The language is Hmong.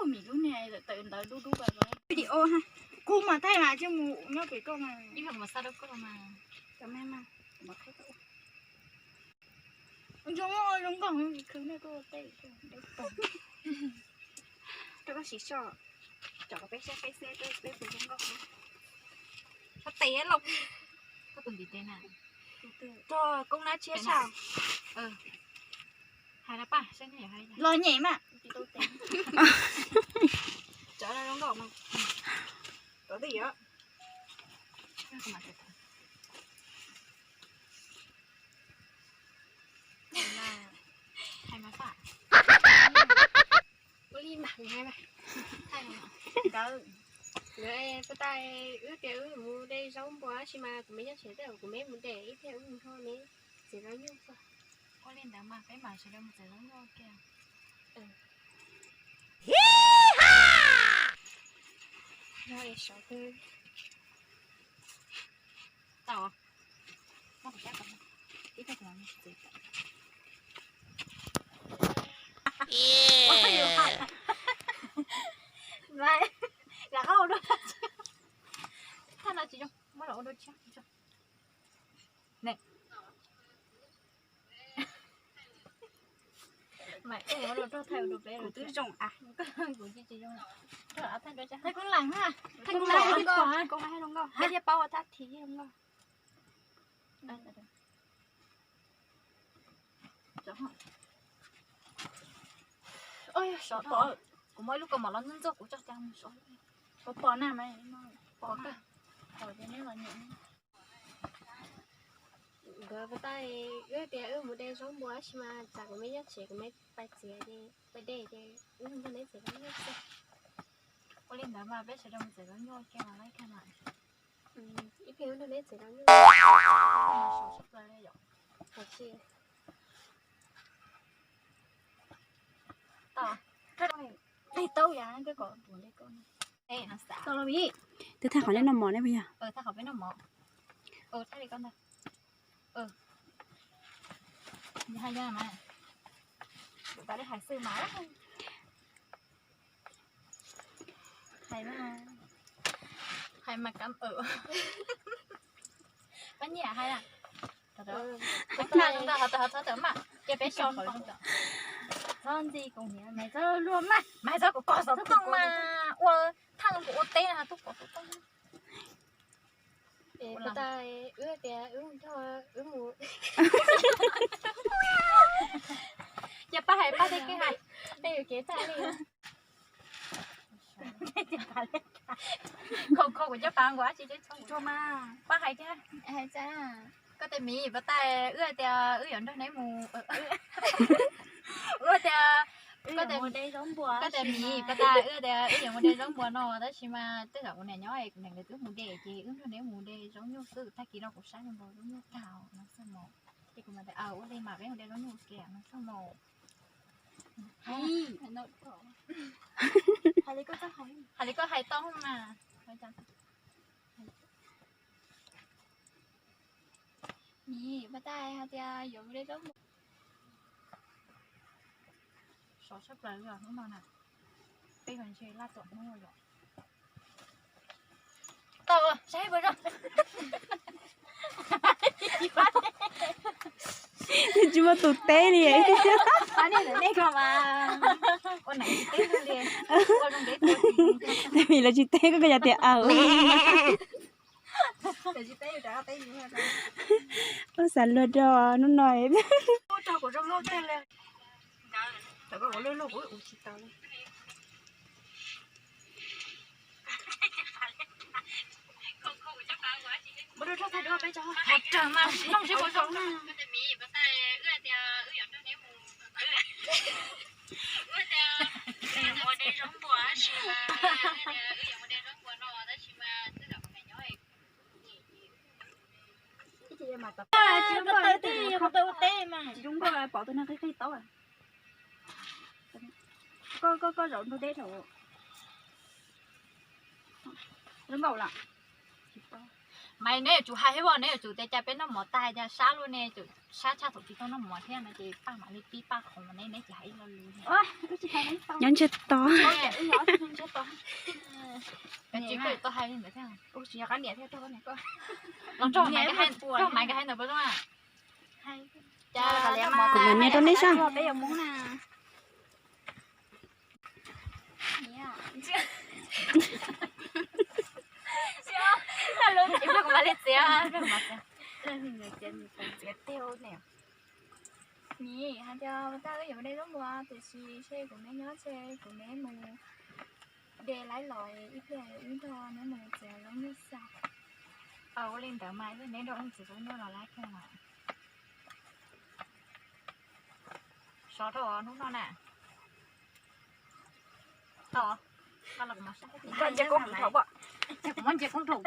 Mim lub niag tawm ntawv dub dub pa. Video ha. Kuv mas thaij mas tsis mus nyob pem koj mas. Ib pliag kuv mam xa rau koj mas. Cov me mas kuv mam qhib tau. Zoo zoo nkauj khwv nej kuj tej dawb paug. Rau koj siv soj. Tsom peb saib peb xwb peb puas zoo nkauj. Koj tes los. Koj tus ntiv tes na. Rog koob nab tshiab saj. Hais los paj saib nej yuav hais los nyem mas. Tsom zoo nkauj mas. Tsom twj ywm. Hais mas paj. Ua li mas hais mas. Nkawd, nkawd puas tas wb tias wb mus de zaub npua tab sis mas kuv me nyob tsev tej zaum kuv me mus de ib pliag wb mus nrog neb txiav zaub nyuj xwb. Ua li ntawd mas peb mam sawv daws mus txiav zaub nyuj kiag. Tau. Thaj no tsis zoo, muab los ua dua tshiab. Mas ua los rau thaij ua rau peb kuv twb zoo a. Kuv tsis zoo. Thaij koob laim ha. Thaij koob laim, koob laim zoo nkauj. Peb thiaj paub ua thaj thi zoo nkauj. Kuv muaj ib lub kaus mom los ntxuag ntxuag kuv tso cas mus sov. Pov pov na, pov kawg. Nkawd puas tas wb tias wb mus de zaub npua tab sis mas tsam kuv me nyob tsev kuv me pais txiav ces pais de ces wb nrog neb txiav zaub nyuj xwb. Ua li ntawd mas peb sawv daws mus txiav zaub nyuj kiag mas laib kiag mas. Ib pliag wb nrog neb txiav zaub nyuj. Sov sab plaws li yom. Tau. Qig tau yam koj kom tuav li koj. Tau los vim twb thaj qhov neb noj mov ne puas yog? Thaj qhov peb noj mov. Thaj li koj ntag. Hais yog mas. Kuv tas li hais xwb mas. Hais mas, hais mas kam. Pab nyiam hais na. Pab nyiam hais na, txhob mas, cia peb so qhov zoo. Txhob ntxi kuv niam, mas txhob luag mas, mas txhob kom koj xov tooj mas ua thaj kuv ua teb na, tub kom xov tooj. Puas tas wb tias wb nrog wb mus. Yog pab hais pab thiaj kev hais, peb yuav kev tag li. Khau khau kuv cov pas nkaus dab tsi cov tshoob mas. Pab hais thiab. Koj tes miv puas tas wb tias wb yuav nrog neb mus. Wb tias, koj tes miv puas tas wb tias wb yuav mus de zaub npua no tab sis mas tej zaum kuv niam nyob es kuv niam nkawd twb mus de ces wb nrog neb mus de zaub nyuj xwb, tag kis no kuv saib npua zaub nyuj tag no xwb mas. Ces kuv mam tias ua li mas peb mus de zaub nyuj kiag no xwb mas. Hais li koj hais tau mas. Miv, puas tas hais tias yuav mus de zaub npua. Sov sab plaws hnub no na, peb ho ntshe laj tuam hnub yom. Tau, saib puas zoo. Tsis muaj tus teb li. Ua neeg tsis teb li. Ua zoo ntev tuaj. Tes miv lawv tsis teb koj, koj yog tias aw. Ua xav luag rau hnub no. Koj, koj, koj zaum nrog deb thaum zoo nkaus lawm. Mas neb yuav tsum hais thiab, neb yuav tsum tias cas peb noj mov tag cas sab luaj ne, sab tshaj thaum tsis tau noj mov thiab no ces paj mam li pib paj qhov ne, neb tsis hais ib lo lus. Nyob ntsiag to. Los nrog Maiv nkawd hais ntawd puas zoo? Kuv mam nias rau nej saib. Nim hais tias ua tag wb yuav de zaub npua tiam sis seb kuv neb nyob ces kuv neb mus de laib los ib pliag wb nrog neb mus txiav zaub nyuj xwb. Ua li ntawd mas neb nrog wb txiav zaub nyuj los laib kiag mas. Sov rau hnub no na. Tau. Nce koob rau, nce koob rau.